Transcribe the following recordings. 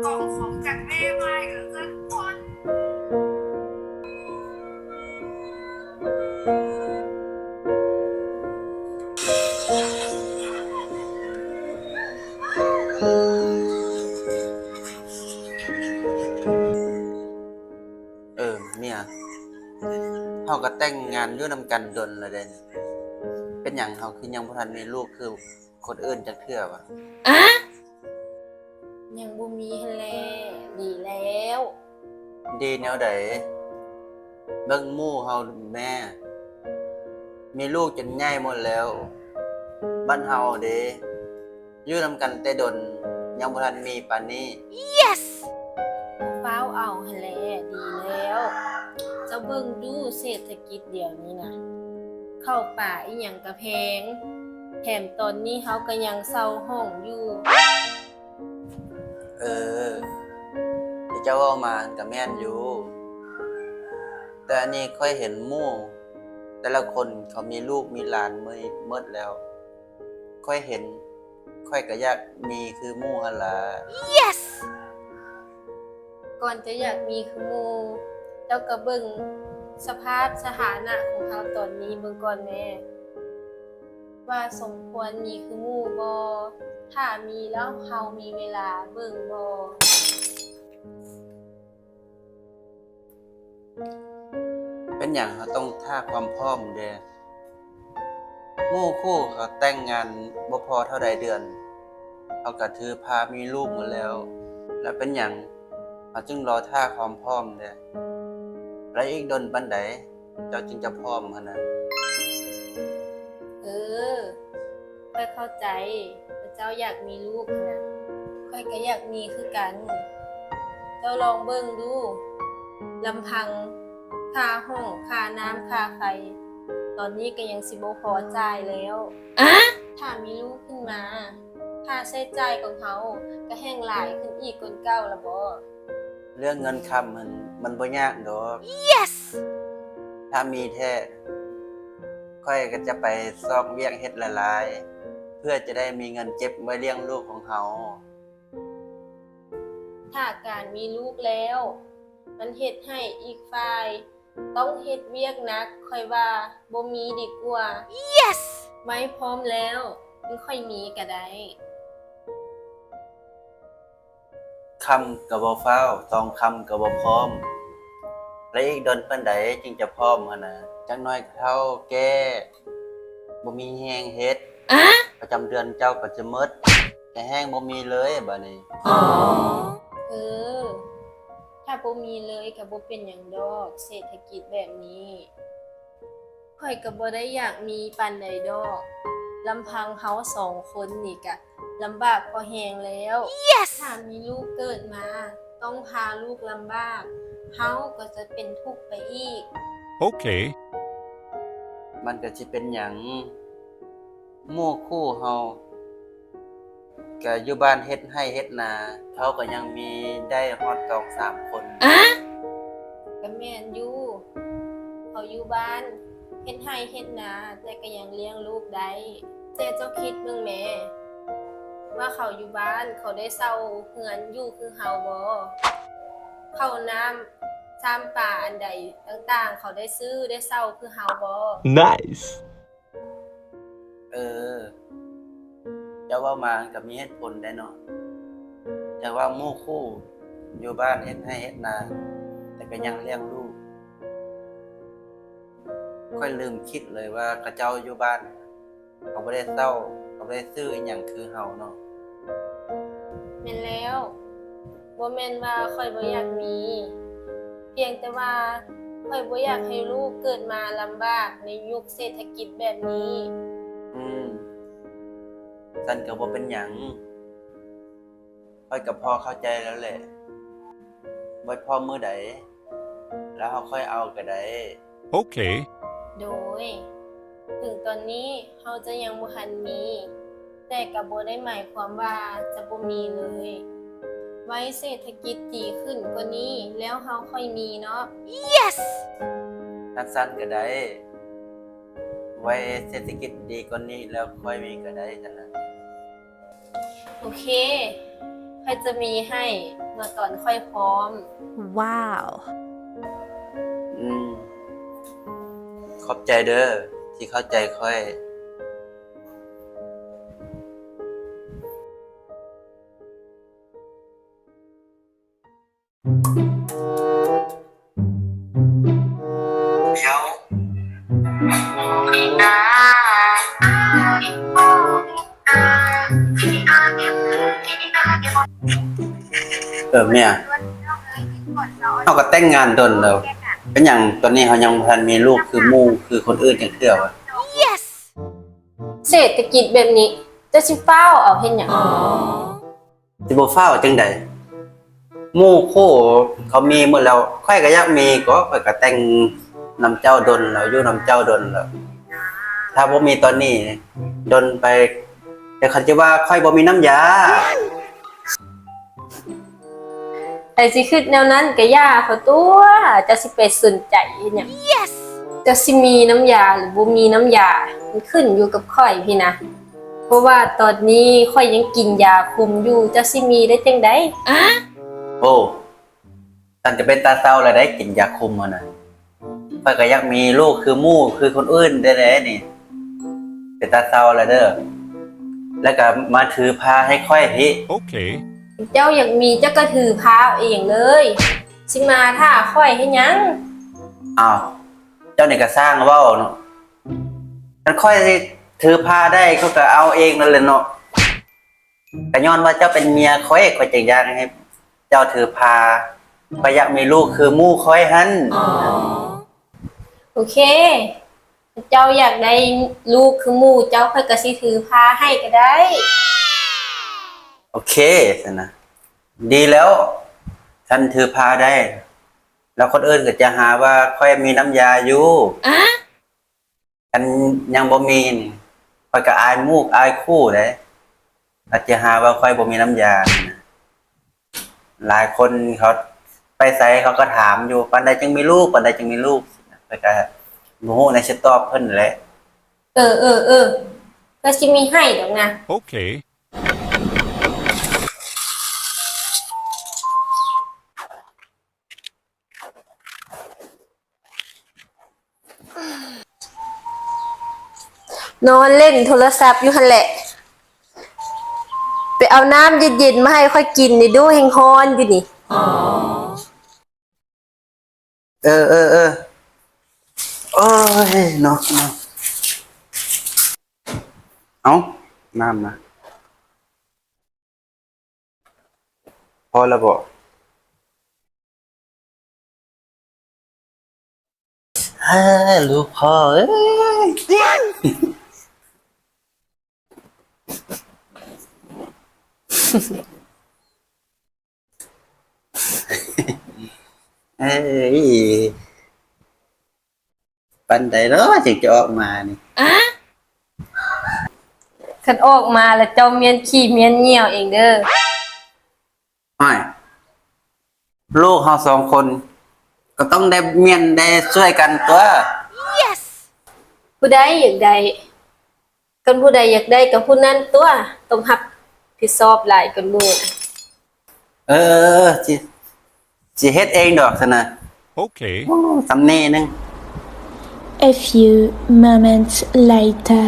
ກ່ອງຂອງຈາກແມ່ມາອີກແລ້ວເພື່ອນ. ເອີ ເມຍ ເຮົາກໍແຕ່ງງານຢູ່ນຳກັນດົນແລ້ວເດ້ ເປັນຫຍັງເຮົາຄືຍັງບໍ່ທັນມີລູກຄືຄົນອື່ນຈັກເທື່ອວະ? ອະ? ຍັງບໍ່ມີຫັ້ນແຫຼະ ດີແລ້ວ. ດີແນວໃດ? ເບິ່ງໝູ່ເຮົາແມ້ ມີລູກຈົນໃຫຍ່ໝົດແລ້ວ ບັດເຮົາເດ ຢູ່ນຳກັນແຕ່ດົນ ຍັງບໍ່ທັນມີປານນີ້. Yes! ຟ້າວເອົາຫັ້ນແຫຼະ ດີແລ້ວ. ເຈົ້າເບິ່ງດູເສດຖະກິດດຽວນີ້ນະ ເຂົ້າປາອີ່ຫຍັງກະແພງ ແຖມຕອນນີ້ເຮົາກະຍັງເຊົ່າຫ້ອງຢູ່. ເອີ ທີ່ເຈົ້າເວົ້າມາຫັ້ນກະແມ່ນຢູ່ ແຕ່ອັນນີ້ຂ້ອຍເຫັນໝູ່ແຕ່ລະຄົນເຂົາມີລູກມີຫຼານໝົດແລ້ວ ຂ້ອຍເຫັນ ຂ້ອຍກະຢາກມີຄືໝູ່ຫັ້ນລະ. Yes! ກ່ອນຈະຢາກມີຄືໝູ່ ເຈົ້າກະເບິ່ງສະພາບສະຖານະຂອງເຮົາຕອນນີ້ເບິ່ງກ່ອນແມ້ ວ່າສົມຄວນມີຄືໝູ່ບໍ່? ຖ້າມີແລ້ວເຮົາມີເວລາເບິ່ງບໍ່? ເປັນຫຍັງເຮົາຕ້ອງຖ້າຄວາມພ້ອມແດ່? ໝູ່ຄູ່ເຂົາແຕ່ງງານບໍ່ພໍເທົ່າໃດເດືອນ ເຂົາກະຖືພາມີລູກໝົດແລ້ວ ແລ້ວເປັນຫຍັງເຮົາຈຶ່ງລໍຖ້າຄວາມພ້ອມແດ່? ແລ້ວອີກດົນປານໃດເຈົ້າຈຶ່ງຈະພ້ອມຫັ້ນນະ? ເອີ ຂ້ອຍເຂົ້າໃຈວ່າເຈົ້າຢາກມີລູກຫັ້ນນະ ຂ້ອຍກະຢາກມີຄືກັນ. ເຈົ້າລອງເບິ່ງດູ ລຳພັງຄ່າຫ້ອງ ຄ່ານ້ຳ ຄ່າໄຟ ຕອນນີ້ກະຍັງຊິບໍ່ພໍຈ່າຍແລ້ວ. ອະ? ຖ້າມີລູກຂຶ້ນມາ ຄ່າໃຊ້ຈ່າຍຂອງເຮົາກະແຮ່ງຫຼາຍຂຶ້ນອີກກວ່າເກົ່າລະບໍ? ເລື່ອງເງິນຄຳຫັ້ນມັນບໍ່ຍາກດອກ. Yes! ຖ້າມີແທ້ ຂ້ອຍກະຈະໄປຊອກວຽກເຮັດຫຼາຍໆ ເພື່ອຈະໄດ້ມີເງິນເກັບໄວ້ລ້ຽງລູກຂອງເຮົາ. ຖ້າການມີລູກແລ້ວ ມັນເຮັດໃຫ້ອີກຝ່າຍຕ້ອງເຮັດວຽກໜັກ ຂ້ອຍວ່າບໍ່ມີດີກວ່າ. Yes! ໄວ້ພ້ອມແລ້ວ ຈຶ່ງຄ່ອຍມີກະໄດ້. ຄຳກະບໍ່ຟ້າວ ຕອງຄຳກະບໍ່ພ້ອມ ແລະ ອີກດົນປານໃດຈຶ່ງຈະພ້ອມຫັ້ນນະ? ຈັກໜ້ອຍກະເຖົ້າແກ່ ບໍ່ມີແຮງເຮັດ. ອະ? ປະຈຳເດືອນເຈົ້າກະຈະໝົດ ກະແຮ່ງບໍ່ມີເລີຍບາດນີ້. ອໍ ເອີ ຖ້າບໍ່ມີເລີຍກະບໍ່ເປັນຫຍັງດອກ ເສດຖະກິດແບບນີ້. ຂ້ອຍກະບໍ່ໄດ້ຢາກມີປານໃດດອກ ລຳພັງເຮົາສອງຄົນນີ້ກະລຳບາກພໍແຮງແລ້ວ. Yes! ຖ້າມີລູກເກີດມາ ຕ້ອງພາລູກລຳບາກ ເຮົາກໍຈະເປັນທຸກໄປອີກ. ໂອເຄ ມັນກະຊິເປັນຫຍັງ ໝູ່ຄູ່ເຮົາ ກະຢູ່ບ້ານເຮັດໄຮ່ເຮັດນາ ເຂົາກະຍັງມີໄດ້ຮອດສອງສາມຄົນ. ອະ? ກະແມ່ນຢູ່ ເຂົາຢູ່ບ້ານເຮັດໄຮ່ເຮັດນາ ແຕ່ກະຍັງລ້ຽງລູກໄດ້. ແຕ່ເຈົ້າຄິດເບິ່ງແມ້ ວ່າເຂົາຢູ່ບ້ານ ເຂົາໄດ້ເຊົ່າເຮືອນຢູ່ຄືເຮົາບໍ່? ເຂົ້ານ້ຳ ຊຳປາອັນໃດຕ່າງໆ ເຂົາໄດ້ຊື້ໄດ້ເຊົ່າຄືເຮົາບໍ່? Nice! ເອີ ເຈົ້າເວົ້າມາກະມີເຫດຜົນໄດ໋ເນາະ ເຖິງວ່າໝູ່ຄູ່ຢູ່ບ້ານເຮັດໄຮ່ເຮັດນາ ແຕ່ກະຍັງລ້ຽງລູກ. ຂ້ອຍລືມຄິດເລີຍວ່າເຂົາເຈົ້າຢູ່ບ້ານ ເຂົາບໍ່ໄດ້ເຊົ່າ ເຂົາບໍ່ໄດ້ຊື້ອີ່ຫຍັງຄືເຮົາເນາະ. ແມ່ນແລ້ວ ບໍ່ແມ່ນວ່າຂ້ອຍບໍ່ຢາກມີ ພຽງແຕ່ວ່າຂ້ອຍບໍ່ຢາກໃຫ້ລູກເກີດມາລຳບາກໃນຍຸກເສດຖະກິດແບບນີ້. ອືມ ຊັ້ນກະບໍ່ເປັນຫຍັງ ຂ້ອຍກະພໍເຂົ້າໃຈແລ້ວແຫຼະ ໄວ້ພໍມື້ໃດ ແລ້ວເຮົາຄ່ອຍເອົາກະໄດ້. ໂອເຄ ໂດຍ ເຖິງຕອນນີ້ເຮົາຈະຍັງບໍ່ທັນມີ ແຕ່ກະບໍ່ໄດ້ໝາຍຄວາມວ່າຈະບໍ່ມີເລີຍ. ໄວ້ເສດຖະກິດດີຂຶ້ນກວ່ານີ້ແລ້ວເຮົາຄ່ອຍມີເນາະ. Yes! ຊັ້ນໆກະໄດ້ ໄວ້ເສດຖະກິດດີກວ່ານີ້ແລ້ວຄ່ອຍມີກະໄດ້ຊັ້ນນະ. ໂອເຄ ຂ້ອຍຈະມີໃຫ້ເມື່ອຕອນຂ້ອຍພ້ອມ. ວ້າວ. ອືມ. ຂອບໃຈເດີ້ ທີ່ເຂົ້າໃຈຂ້ອຍ. ເອີ ເມຍ ເຮົາກໍແຕ່ງງານດົນແລ້ວ ເປັນຫຍັງຕອນນີ້ເຮົາຍັງບໍ່ທັນມີລູກຄືໝູ່ ຄືຄົນອື່ນຈັກເທື່ອວະ? ເສດຖະກິດແບບນີ້ ເຈົ້າຊິຟ້າວເອົາເຮັດຫຍັງ? ຊິບໍ່ຟ້າວຈັ່ງໃດ? ໝູ່ຄູ່ເຂົາມີໝົດແລ້ວ ຂ້ອຍກໍຢາກມີກໍ ຂ້ອຍກໍແຕ່ງນຳເຈົ້າດົນແລ້ວ ຢູ່ນຳເຈົ້າດົນແລ້ວ. ຖ້າບໍ່ມີຕອນນີ້ ດົນໄປ ດຽວເຂົາຈະວ່າຂ້ອຍບໍ່ມີນ້ຳຢາ. ໃຜຊິຄິດແນວນັ້ນກໍຢ່າເຂົາຕົວະ ເຈົ້າຊິໄປສົນໃຈເຮັດຫຍັງ? ເຈົ້າຊິມີນ້ຳຢາ ຫຼື ບໍ່ມີນ້ຳຢາ ມັນຂຶ້ນຢູ່ກັບຂ້ອຍພີ້ນະ. ເພາະວ່າຕອນນີ້ຂ້ອຍຍັງກິນຢາຄຸມຢູ່ ເຈົ້າຊິມີໄດ້ຈັ່ງໃດ? ໂອ້ ຊັ້ນກໍເປັນຕາເສົ້າແລ້ວໃດ໋ ກິນຢາຄຸມຫັ້ນນະ. ຂ້ອຍກໍຢາກມີລູກຄືໝູ່ ຄືຄົນອື່ນແດ່ໆນີ້ ເປັນຕາເສົ້າແລ້ວເດີ້. ແລ້ວກໍມາຖືພາໃຫ້ຂ້ອຍພີ້. ໂອເຄ. ເຈົ້າຢາກມີ ເຈົ້າກໍຖືພາເອົາເອງເລີຍ ຊິມາຖ້າຂ້ອຍເຮັດຫຍັງ? ອ້າວ ເຈົ້ານີ້ກໍຊ່າງເວົ້າເນາະ. ຄັນຂ້ອຍຖືພາໄດ້ ຂ້ອຍກໍເອົາເອງນັ້ນແຫຼະເນາະ. ກໍຍ້ອນວ່າເຈົ້າເປັນເມຍຂ້ອຍ ຂ້ອຍຈຶ່ງຢາກໃຫ້ເຈົ້າຖືພາ. ຂ້ອຍຢາກມີລູກຄືໝູ່ຂ້ອຍຫັ້ນ. ໂອເຄ ເຈົ້າຢາກໄດ້ລູກຄືໝູ່ເຈົ້າ ຂ້ອຍກໍຊິຖືພາໃຫ້ກໍໄດ້. ໂອເຄ ຊັ້ນນະ ດີແລ້ວ. ຄັນຖືພາໄດ້ ແລ້ວຄົນອື່ນກໍຈະຫາວ່າຂ້ອຍມີນ້ຳຢາຢູ່. ຄັນຍັງບໍ່ມີນີ້ ຂ້ອຍກໍອາຍໝູ່ອາຍຄູ່ເດ້ ເຂົາຈະຫາວ່າຂ້ອຍບໍ່ມີນ້ຳຢາ. ຫຼາຍຄົນເຂົາໄປໃສເຂົາກໍຖາມຢູ່ ປານໃດຈຶ່ງມີລູກ ປານໃດຈຶ່ງມີລູກ? ຂ້ອຍກໍບໍ່ຮູ້ແນວຊິຕອບເພິ່ນແຫຼະ. ເອີ ເອີ ເອີ ກໍຊິມີໃຫ້ດອກນະ. ໂອເຄ. ນອນຫຼິ້ນໂທລະສັບຢູ່ຫັ້ນແຫຼະ. ໄປເອົານ້ຳເຢັນໆມາໃຫ້ຂ້ອຍກິນແດ່ດູ ແຮງຮ້ອນຢູ່ນີ້. ເອີ ເອີ ເອີ ໂອ້ຍ ເນາະ ເນາະ. ເອົ້າ ນ້ຳນະ. ພໍແລ້ວບໍ? ເອີ ລູກພໍ່ເອີຍ. ເອີ ປານໃດເນາະຈຶ່ງຈະອອກມານີ້? ຄັນອອກມາແລ້ວເຈົ້າມ້ຽນຂີ້ມ້ຽນຍ່ຽວເອງເດີ້. ໂອ້ຍ ລູກເຮົາສອງຄົນກໍຕ້ອງໄດ້ມ້ຽນໄດ້ຊ່ວຍກັນຕົວະ. ຜູ້ໃດຢາກໄດ້? ຄັນຜູ້ໃດຢາກໄດ້ກໍຜູ້ນັ້ນຕົວະ ຕ້ອງຮັບຜິດຊອບຫຼາຍກວ່າໝູ່. ເອີ ຊິ ຊິເຮັດເອງດອກຊັ້ນນະ. ໂອເຄ. ໂອ້ ສ່ຳນີ້ໜຶ່ງ. A few moments later.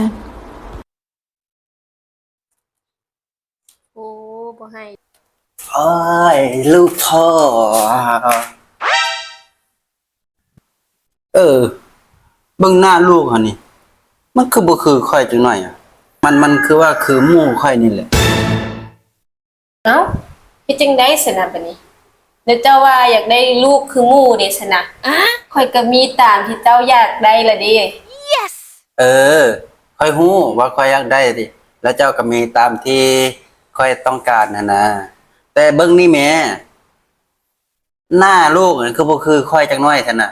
ໂອ້ ບໍ່ໃຫ້. ໂອ້ຍ ລູກພໍ່. ເອີ ເບິ່ງໜ້າລູກຫັ້ນນີ້ ມັນຄືບໍ່ຄືຂ້ອຍຈັກໜ້ອຍ. ມັນ ມັນຄືວ່າຄືໝູ່ຂ້ອຍນີ້ແຫຼະ. ເອົ້າ ເຮັດຈັ່ງໃດຊັ້ນນະບາດນີ້? ແລ້ວເຈົ້າວ່າຢາກໄດ້ລູກຄືໝູ່ເດຊັ້ນນະ? ຂ້ອຍກໍມີຕາມທີ່ເຈົ້າຢາກໄດ້ລະເດ. ເອີ ຂ້ອຍຮູ້ວ່າຂ້ອຍຢາກໄດ້ ແລ້ວເຈົ້າກໍມີຕາມທີ່ຂ້ອຍຕ້ອງການຫັ້ນນະ. ແຕ່ເບິ່ງນີ້ແມ້ ໜ້າລູກນັ້ນຄືບໍ່ຄືຂ້ອຍຈັກໜ້ອຍຊັ້ນນະ.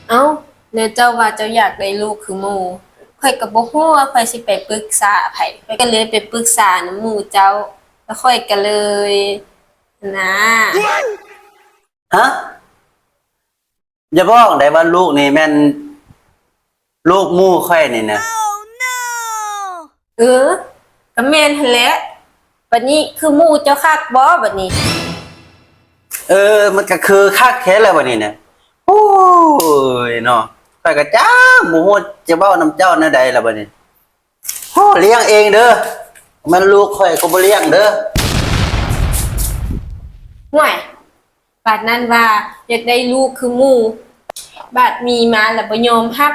ເອົ້າ ແລ້ວເຈົ້າວ່າເຈົ້າຢາກໄດ້ລູກຄືໝູ່ ຂ້ອຍກໍບໍ່ຮູ້ວ່າຂ້ອຍຊິໄປປຶກສາໃຜ ຂ້ອຍກໍເລີຍໄປປຶກສານຳໝູ່ເຈົ້າ ແລ້ວຂ້ອຍກໍເລີຍ ຫັ້ນນະ. ຮະ? ຢ່າບອກໄດ້ວ່າລູກນີ້ແມ່ນລູກໝູ່ຂ້ອຍນີ້ນະ. ເອີ ກໍແມ່ນຫັ້ນແຫຼະ. ບັດນີ້ຄືໝູ່ເຈົ້າຄັກບໍ່ບັດນີ້? ເອີ ມັນກໍຄືຄັກແທ້ແຫຼະບັດນີ້ນະ. ໂອ້ຍເນາະ ຂ້ອຍກໍຈັກບໍ່ຮູ້ຈະເວົ້ານຳເຈົ້າແນວໃດລະບັດນີ້. ໂອ້ ລ້ຽງເອງເດີ ແມ່ນລູກຂ້ອຍກໍບໍ່ລ້ຽງເດີ. ຫ້ວຍ ບາດນັ້ນວ່າຢາກໄດ້ລູກຄືໝູ່ ບາດມີມາລະບໍ່ຍອມຮັບ.